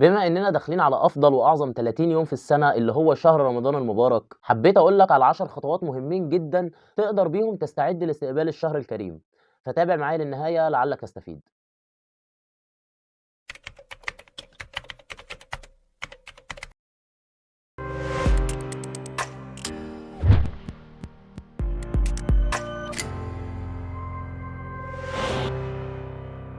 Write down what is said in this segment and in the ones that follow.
بما إننا داخلين على أفضل وأعظم 30 يوم في السنة اللي هو شهر رمضان المبارك، حبيت أقول لك على 10 خطوات مهمين جدا تقدر بيهم تستعد لاستقبال الشهر الكريم، فتابع معايا للنهاية لعلك تستفيد.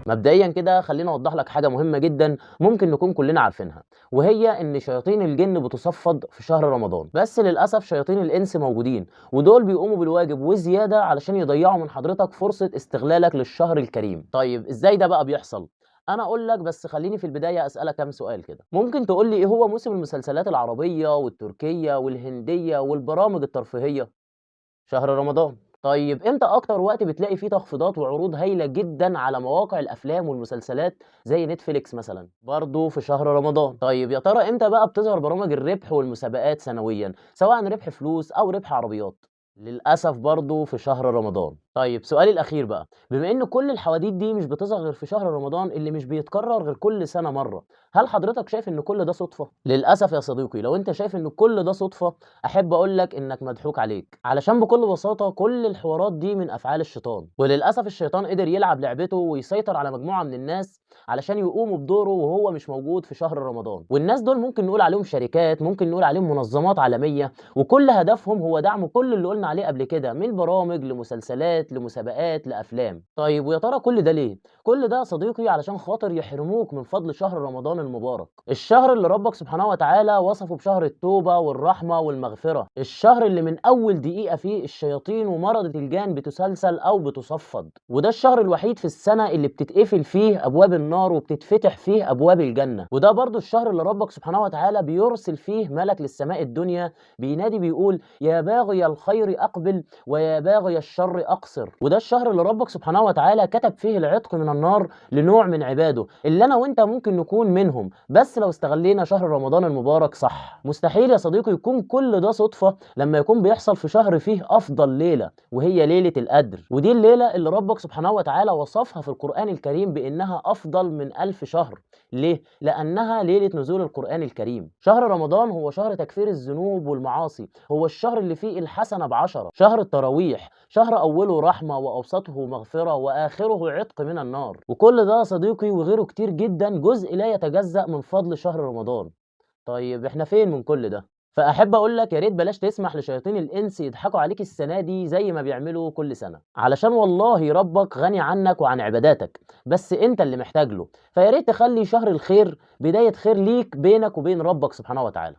مبدئيا كده خلينا اوضح لك حاجة مهمة جدا ممكن نكون كلنا عارفينها، وهي ان شياطين الجن بتصفد في شهر رمضان، بس للاسف شياطين الانس موجودين، ودول بيقوموا بالواجب وزيادة علشان يضيعوا من حضرتك فرصة استغلالك للشهر الكريم. طيب ازاي ده بقى بيحصل؟ انا اقول لك، بس خليني في البداية اسالك كام سؤال كده. ممكن تقول لي ايه هو موسم المسلسلات العربية والتركيه والهنديه والبرامج الترفيهية؟ شهر رمضان. طيب امتى اكتر وقت بتلاقي فيه تخفيضات وعروض هايلة جدا على مواقع الافلام والمسلسلات زي نتفليكس مثلا؟ برضه في شهر رمضان. طيب يا ترى امتى بقى بتظهر برامج الربح والمسابقات سنويا، سواء ربح فلوس او ربح عربيات؟ للأسف برضه في شهر رمضان. طيب سؤالي الأخير بقى، بما إن كل الحواديت دي مش بتظهر غير في شهر رمضان اللي مش بيتكرر غير كل سنة مرة، هل حضرتك شايف إن كل ده صدفة؟ للأسف يا صديقي، لو أنت شايف إن كل ده صدفة أحب أقول لك إنك مضحوك عليك، علشان بكل بساطة كل الحوارات دي من أفعال الشيطان، وللأسف الشيطان قدر يلعب لعبته ويسيطر على مجموعة من الناس علشان يقوموا بدوره وهو مش موجود في شهر رمضان. والناس دول ممكن نقول عليهم شركات، ممكن نقول عليهم منظمات عالمية، وكل هدفهم هو دعم كل اللي قلنا عليه قبل كده من برامج لمسلسلات لمسابقات لأفلام. طيب ويا ترى كل ده ليه؟ كل ده يا صديقي علشان خاطر يحرموك من فضل شهر رمضان المبارك، الشهر اللي ربك سبحانه وتعالى وصفه بشهر التوبة والرحمة والمغفرة، الشهر اللي من أول دقيقة فيه الشياطين ومرضة الجان بتسلسل أو بتصفد، وده الشهر الوحيد في السنة اللي بتتقفل فيه أبواب النار وبتتفتح فيه أبواب الجنة، وده برضو الشهر اللي ربك سبحانه وتعالى بيرسل فيه ملك للسماء الدنيا بينادي بيقول يا باغي الخير أقبل ويا باغي الشر أقصر، وده الشهر اللي ربك سبحانه وتعالى كتب فيه العتق من النار لنوع من عباده اللي أنا وأنت ممكن نكون منهم، بس لو استغلينا شهر رمضان المبارك صح. مستحيل يا صديقي يكون كل ده صدفة لما يكون بيحصل في شهر فيه أفضل ليلة، وهي ليلة القدر، ودي الليلة اللي ربك سبحانه وتعالى وصفها في القرآن الكريم بإنها أفضل من 1000 شهر. ليه؟ لأنها ليلة نزول القرآن الكريم. شهر رمضان هو شهر تكفير الذنوب والمعاصي، هو الشهر اللي فيه الحسنة ب10، شهر التراويح، شهر أوله رحمة وأوسطه مغفرة وآخره عتق من النار. وكل ده يا صديقي وغيره كتير جدا جزء لا يتجزأ من فضل شهر رمضان. طيب احنا فين من كل ده؟ فأحب أقول لك يا ريت بلاش تسمح لشياطين الإنس يضحكوا عليك السنة دي زي ما بيعملوا كل سنة، علشان والله ربك غني عنك وعن عباداتك، بس أنت اللي محتاج له. فيا ريت تخلي شهر الخير بداية خير ليك بينك وبين ربك سبحانه وتعالى.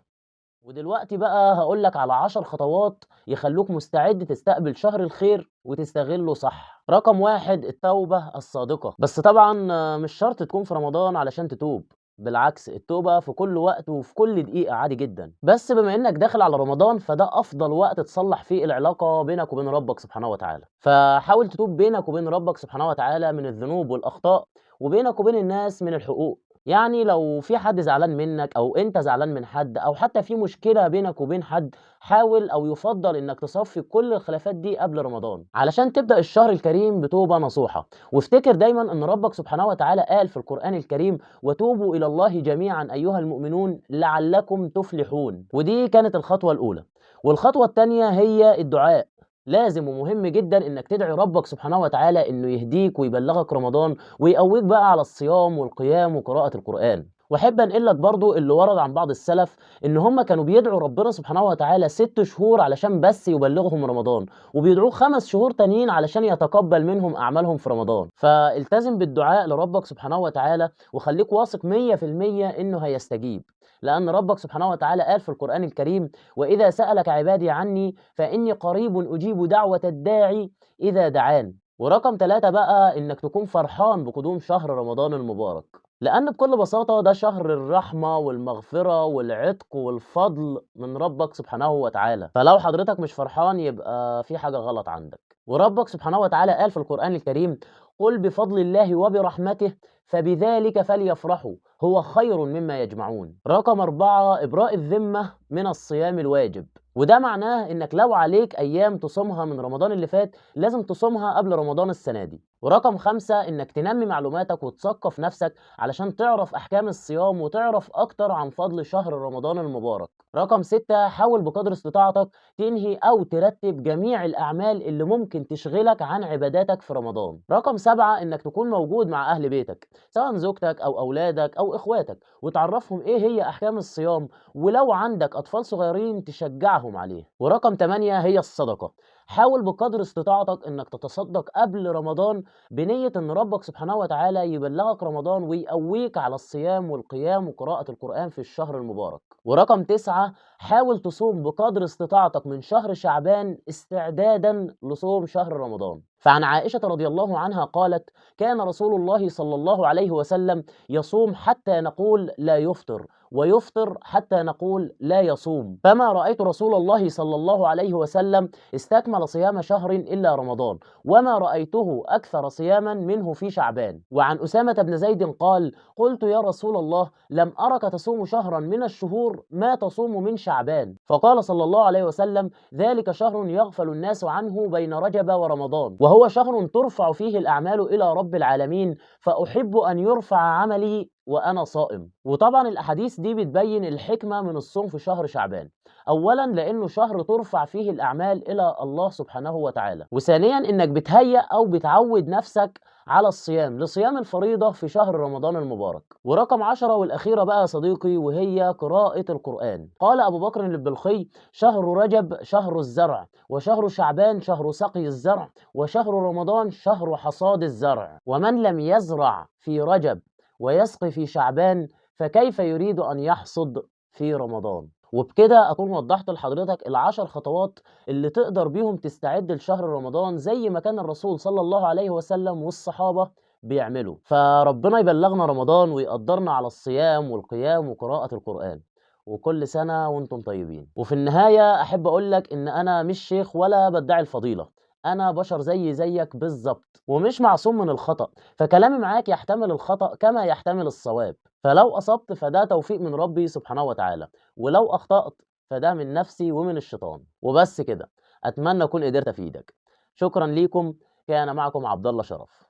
ودلوقتي بقى هقول لك على 10 خطوات يخلوك مستعد تستقبل شهر الخير وتستغله صح. رقم 1، التوبة الصادقة. بس طبعا مش شرط تكون في رمضان علشان تتوب، بالعكس التوبة في كل وقت وفي كل دقيقة عادي جدا، بس بما انك داخل على رمضان فده افضل وقت تصلح فيه العلاقة بينك وبين ربك سبحانه وتعالى. فحاول تتوب بينك وبين ربك سبحانه وتعالى من الذنوب والاخطاء، وبينك وبين الناس من الحقوق. يعني لو في حد زعلان منك او انت زعلان من حد او حتى في مشكلة بينك وبين حد، حاول او يفضل انك تصفي كل الخلافات دي قبل رمضان علشان تبدأ الشهر الكريم بتوبة نصوحة. وافتكر دايما ان ربك سبحانه وتعالى قال في القرآن الكريم وتوبوا الى الله جميعا ايها المؤمنون لعلكم تفلحون. ودي كانت الخطوة الاولى. والخطوة الثانية هي الدعاء. لازم ومهم جدا انك تدعي ربك سبحانه وتعالى انه يهديك ويبلغك رمضان ويقويك بقى على الصيام والقيام وقراءة القرآن. واحب انقل لك برضو اللي ورد عن بعض السلف ان هم كانوا بيدعوا ربنا سبحانه وتعالى 6 شهور علشان بس يبلغهم رمضان، وبيدعوه 5 شهور تانيين علشان يتقبل منهم اعمالهم في رمضان. فالتزم بالدعاء لربك سبحانه وتعالى وخليك واثق 100% انه هيستجيب، لأن ربك سبحانه وتعالى قال في القرآن الكريم وإذا سألك عبادي عني فإني قريب أجيب دعوة الداعي إذا دعان. ورقم 3 بقى إنك تكون فرحان بقدوم شهر رمضان المبارك، لأن بكل بساطة ده شهر الرحمة والمغفرة والعتق والفضل من ربك سبحانه وتعالى. فلو حضرتك مش فرحان يبقى في حاجة غلط عندك. وربك سبحانه وتعالى قال في القرآن الكريم قل بفضل الله وبرحمته فبذلك فليفرحوا هو خير مما يجمعون. رقم 4، إبراء الذمة من الصيام الواجب. وده معناه إنك لو عليك أيام تصومها من رمضان اللي فات لازم تصومها قبل رمضان السنة دي. ورقم 5 إنك تنمي معلوماتك وتثقف نفسك علشان تعرف أحكام الصيام وتعرف أكتر عن فضل شهر رمضان المبارك. رقم 6 حاول بقدر استطاعتك تنهي أو ترتب جميع الأعمال اللي ممكن تشغلك عن عباداتك في رمضان. رقم 7 إنك تكون موجود مع أهل بيتك، سواء زوجتك أو أولادك أو إخواتك، وتعرفهم إيه هي أحكام الصيام، ولو عندك أطفال صغيرين تشجعهم عليه. ورقم 8 هي الصدقة. حاول بقدر استطاعتك إنك تتصدق قبل رمضان بنية إن ربك سبحانه وتعالى يبلغك رمضان ويقويك على الصيام والقيام وقراءة القرآن في الشهر المبارك. ورقم 9 حاول تصوم بقدر استطاعتك من شهر شعبان استعدادا لصوم شهر رمضان. فعن عائشة رضي الله عنها قالت: كان رسول الله صلى الله عليه وسلم يصوم حتى نقول لا يفطر، ويفطر حتى نقول لا يصوم، فما رأيت رسول الله صلى الله عليه وسلم استكمل صيام شهر إلا رمضان، وما رأيته أكثر صياما منه في شعبان. وعن أسامة بن زيد قال: قلت يا رسول الله، لم أرك تصوم شهرا من الشهور ما تصوم من شعبان. فقال صلى الله عليه وسلم: ذلك شهر يغفل الناس عنه بين رجب ورمضان، وهو شهر ترفع فيه الأعمال إلى رب العالمين، فأحب أن يرفع عملي وأنا صائم. وطبعا الأحاديث دي بتبين الحكمة من الصوم في شهر شعبان. أولا لأنه شهر ترفع فيه الأعمال إلى الله سبحانه وتعالى، وثانيا إنك بتهيأ أو بتعود نفسك على الصيام لصيام الفريضة في شهر رمضان المبارك. ورقم 10 والأخيرة بقى يا صديقي، وهي قراءة القرآن. قال أبو بكر البلخي: شهر رجب شهر الزرع، وشهر شعبان شهر سقي الزرع، وشهر رمضان شهر حصاد الزرع، ومن لم يزرع في رجب ويسقي في شعبان فكيف يريد أن يحصد في رمضان؟ وبكده أكون وضحت لحضرتك ال10 خطوات اللي تقدر بيهم تستعد لشهر رمضان زي ما كان الرسول صلى الله عليه وسلم والصحابة بيعملوا. فربنا يبلغنا رمضان ويقدرنا على الصيام والقيام وقراءة القرآن، وكل سنة وانتم طيبين. وفي النهاية أحب أقولك إن أنا مش شيخ ولا بدعي الفضيلة، أنا بشر زي زيك بالظبط، ومش معصوم من الخطأ، فكلامي معاك يحتمل الخطأ كما يحتمل الصواب. فلو أصبت فده توفيق من ربي سبحانه وتعالى، ولو أخطأت فده من نفسي ومن الشيطان. وبس كده، أتمنى أكون قدرت أفيدك. شكرا ليكم، كان معكم عبد الله شرف.